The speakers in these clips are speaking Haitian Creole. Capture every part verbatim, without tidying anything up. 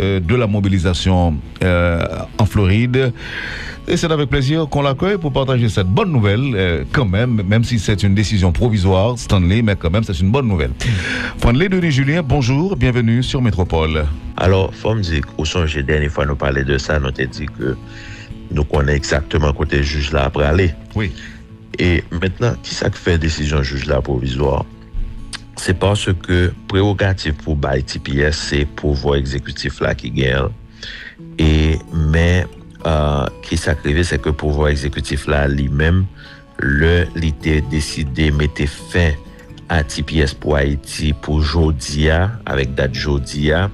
euh, de la mobilisation, euh, en Floride. Et c'est avec plaisir qu'on l'accueille pour partager cette bonne nouvelle, euh, quand même, même si c'est une décision provisoire, Stanley, mais quand même, c'est une bonne nouvelle. Franley Denis Julien, bonjour, bienvenue sur Métropole. Alò, fò m di, ou sonje dènye fwa nou pale de sa, nou te di ke nou konnen egzakteman kote jij la prale. Wi. E mentnan, kisa k fè desizyon jij la pwovizwa? Se paske prewogativ pou bay T P S se pouvwa egzekitif la ki genyen l. E men, uh, kisa k rive, se ke pouvwa egzekitif la li menm, lè li te deside mete fen a T P S pou Ayiti pou jodi a, avèk dat jodi a,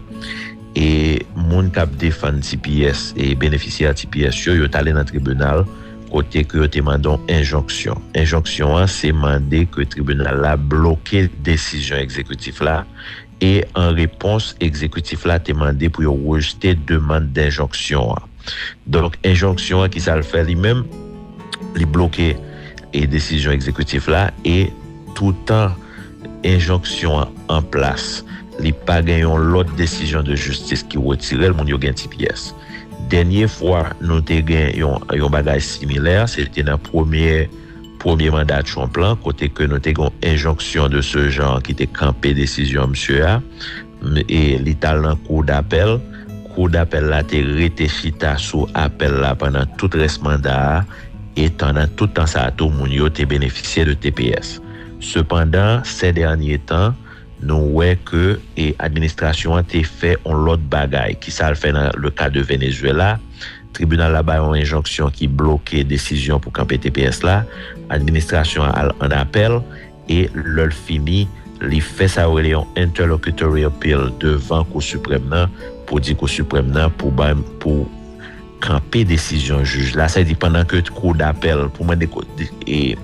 e moun k ap defann T P S e benefisyè T P S yo, yo t ale nan tribinal kote ke yo te mande yon enjonksyon. Enjonksyon an se mande ke tribinal la bloke desizyon egzekitif la e an repons, egzekitif la te mande pou yo rejte demann denjonksyon an. Donk, enjonksyon an, kisa l fè li menm? Li bloke e desizyon egzekitif la e toutan enjonksyon an an plas, li pa gen yon lòt desizyon de jistis ki retire l, moun yo gen T P S. Dènye fwa nou te gen yon, yon bagay similè, se te nan premye, premye manda Trump lan, kote ke nou te gen yon enjonksyon de se jan ki te kanpe desizyon misye a, e li t al nan kou dapèl. Kou dapèl la te rete chita sou apèl la pandan tout rès manda a, e pandan tout tan sa a tou, moun yo te benefisye de T P S. Sepandan, sè dènye tan, nou wè ke e administrasyon an te fè yon lòt bagay. Kisa l fè nan le ka de Venezuela? Tribinal la bay yon enjonksyon ki bloke desizyon pou kanpe T P S la. Administrasyon an al an apèl e lè l fini, li fè sa yo rele yon interlocutory appeal devan Kou Siprèm nan pou di Kou Siprèm nan pou bay pou kanpe desizyon jij la. Sa vle di pandan ke kou dapèl, pou mande kou, e,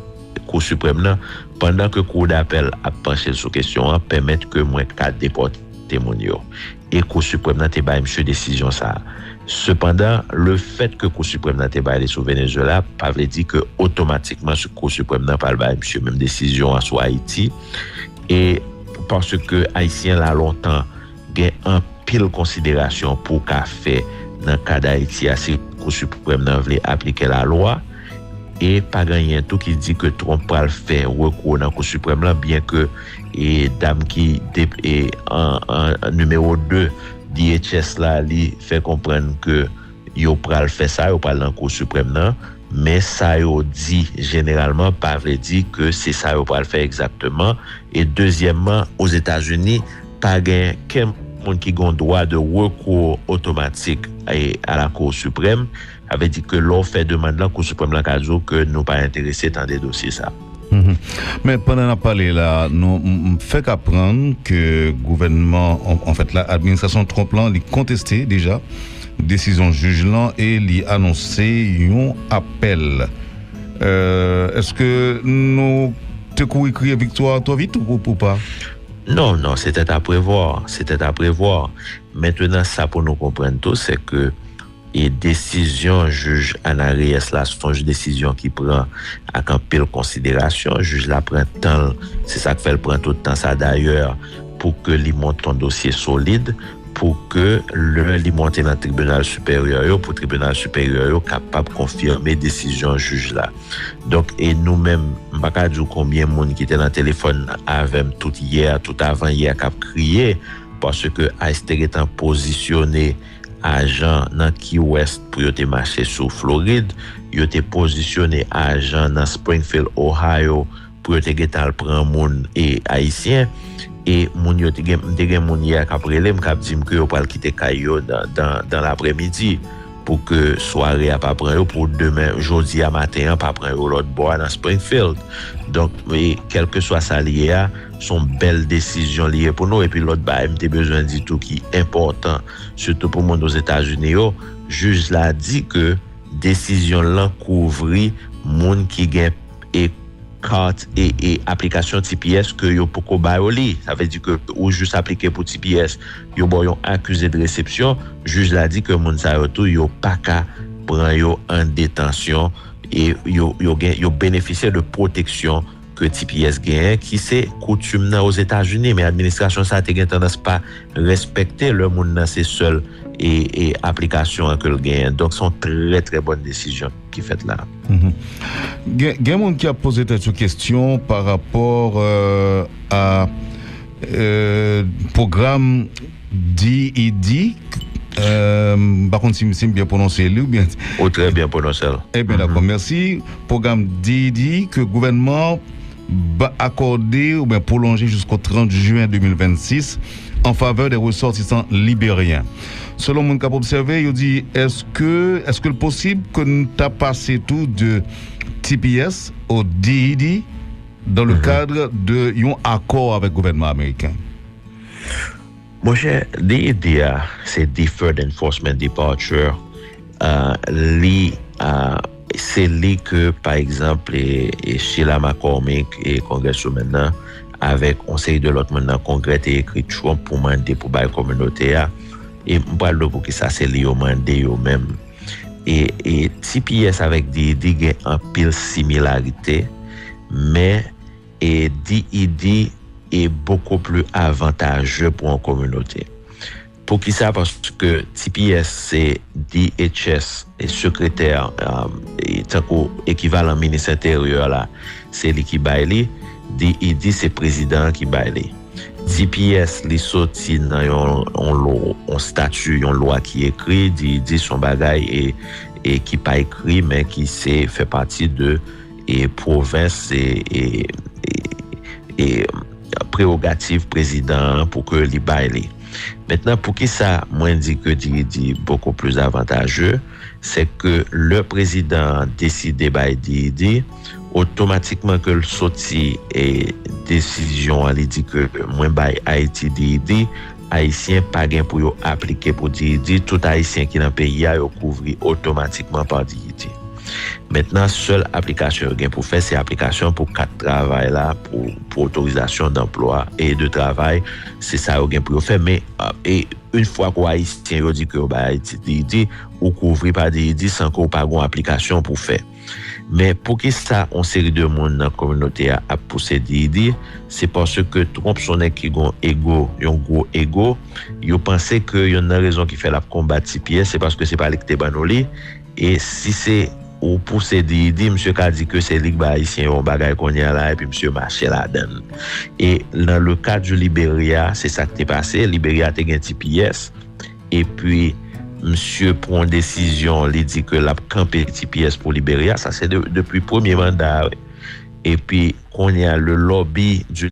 Kou Siprèm nan, pandan ke kou dapèl ap panche l sou kesyon an, pèmèt ke mwen ka depòte moun yo. E Kou Siprèm nan te bay misye desizyon sa a. Sepandan, le fèt ke Kou Siprèm nan te bay li sou Venezuela, pa vle di ke otomatikman Kou Siprèm nan pral bay misye menm desizyon an sou Ayiti. E paske Ayisyen la lontan gen anpil konsiderasyon pou ka fè nan ka Dayiti a si Kou Siprèm nan vle aplike lalwa. E pa gen anyen tou ki di ke Trump pral fè rekou nan Kou Siprèm lan, byen ke e dam ki de, e, an, an, an nimewo de D H S la, li fè konprann ke yo pral fè sa, yo pral nan Kou Siprèm nan. Men sa yo di jeneralman pa vle di ke se sa yo pral fè egzakteman. E dezyèmman, Ozetazini, pa gen kenn moun ki gen dwa de rekou otomatik e, a la Cour Suprême. Sa vle di ke lè w fè demann lan, Kou Siprèm lan ka di w ke nou pa enterese tande dosye sa. Men pandan n ap pale la, nou m, m fèk aprann ke gouvènman, an, anfèt la, administrasyon Trump lan, li konteste deja desizyon jij lan e li anonse yon apèl. Euh, èske nou te kouri kriye viktwa twò vit ou, ou pa? Non, non, se tèt a prevwa, se tèt a prevwa. Mentnan, sa pou nou konprann tou, se ke e desizyon jij Ana Reyes la se yon desizyon ki pran ak anpil konsiderasyon. Jij la pran tan l, se sa k fè l pran tout tan sa dayè, pou ke li monte yon dosye solid, pou ke lè li monte nan tribinal siperyè yo, pou tribinal siperyè yo kapab konfime desizyon jij la. Donk, e nou menm, m pa ka di w konbyen moun ki te nan telefòn avè m tout yè, tout avan yè k ap kriye, paske ICE te gentan pozisyone ajan nan Key West pou yo te mache sou Florid, yo te pozisyone ajan nan Springfield, Ohio, pou yo te gentan al pran moun e ayisyen. E moun yo te gen, m te gen moun yè k ap rele m, k ap di m ke yo pral kite kay yo dan, dan, dan lapremidi, pou ke sware a pa pran yo, pou demen, jodi a maten an, pa pran yo lòt bò a nan Springfield. Donk, e kèlkeswa sa li ye a, se yon bèl desizyon li ye pou nou. Epi lòt bagay m te bezwen di tou ki enpòtan, sitou pou moun Ozetazini yo, jij la di ke desizyon l lan kouvri moun ki gen e kat e, e aplikasyon T P S ke yo poko ba yo li. Sa vle di ke ou jis aplike pou T P S, yo ba w yon accusé de réception, jij la di ke moun sa yo tou, yo pa ka pran yo an detansyon e yo, yo gen, yo benefisye de pwoteksyon ke T P S genyen, ki se koutim nan Ozetazini, men administrasyon sa a te gen tandans pa respekte lè moun nan se sèl e, e aplikasyon an ke l genyen. Donk, se yon trè, trè bòn desizyon ki fèt la. Gen, gen moun ki ap poze tèt yo kesyon pa rapò euh, a euh, pwogram D E D. Euh, m pa konn si, si m byen pwononse li oubyen. Ou trè byen pwononse l. Ebyen, dakò, mèsi. Pwogram D E D ke gouvènman ba akòde oubyen pwolonje jisko trant jen de mil vennsis an favè de resòtisan liberyen. Selon moun k ap obsève, yo di, èske èske l posib ke n ta pase tou de T P S o D E D dans le cadre de yon akò avèk gouvènman ameriken? Monchè, D E D a, se Deferred Enforcement Departure. Uh, li, uh, se li ke, pa egzanp, e, e Sheila McCormick e kongreswoman nan, avèk yon seri de lòt moun nan kongrè te ekri Trump pou mande pou bay kominote a. E m pral di w poukisa se li yo mande yo menm. E, e T P S avèk D E D gen anpil similarite, men e D E D est beaucoup plus avantageux pour une communauté. Poukisa? Paske T P S se D H S e sekretè, um, e tankou ekivalan minis enteryè la, se li ki bay li. D E D se prezidan an ki bay li. T P S li soti nan yon, yon, lo, yon stati, yon lwa ki ekri. D E D se yon bagay e, e ki pa ekri, men ki se fè pati de e pwovens e, e, e, e prewogativ prezidan an pou ke li bay li. Mentnan, poukisa mwen di ke D E D beaucoup plus avantageux, se ke lè prezidan an deside bay D E D, otomatikman ke l soti e desizyon an, li di ke mwen bay Ayiti D E D, Ayisyen pa gen pou yo aplike pou D E D, tout Ayisyen ki nan peyi a, yo kouvri otomatikman pa D E D. Mentnan, sèl aplikasyon yo gen pou fè, se aplikasyon pou kat travay la, pou, pou otorizasyon danplwa e de travay, se sa yo gen pou yo fè. Men, e yon fwa ke Ayisyen yo di ke yo bay Ayiti D E D, ou kouvri pa D E D san ke w pa gen yon aplikasyon pou fè. Men poukisa yon seri de moun nan kominote a ap pouse D E D? Se paske Trump se yon nèg ki gen yon ego, yon gwo ego. Yo panse ke youn nan rezon ki fè l ap konbat T P S, se paske se pa li ki te ban nou li. E si se ou pouse D E D, misye ka di ke se li k ba Ayisyen yo yon bagay kounye a la, epi misye mache ladan l. E nan le ka di Liberya, se sa k te pase. Liberya te gen T P S, epi misye pran yon desizyon, li di ke l ap kanpe T P S pou Liberya. Sa se de, depi premye manda a, wi. Epi kounye a, le lobby du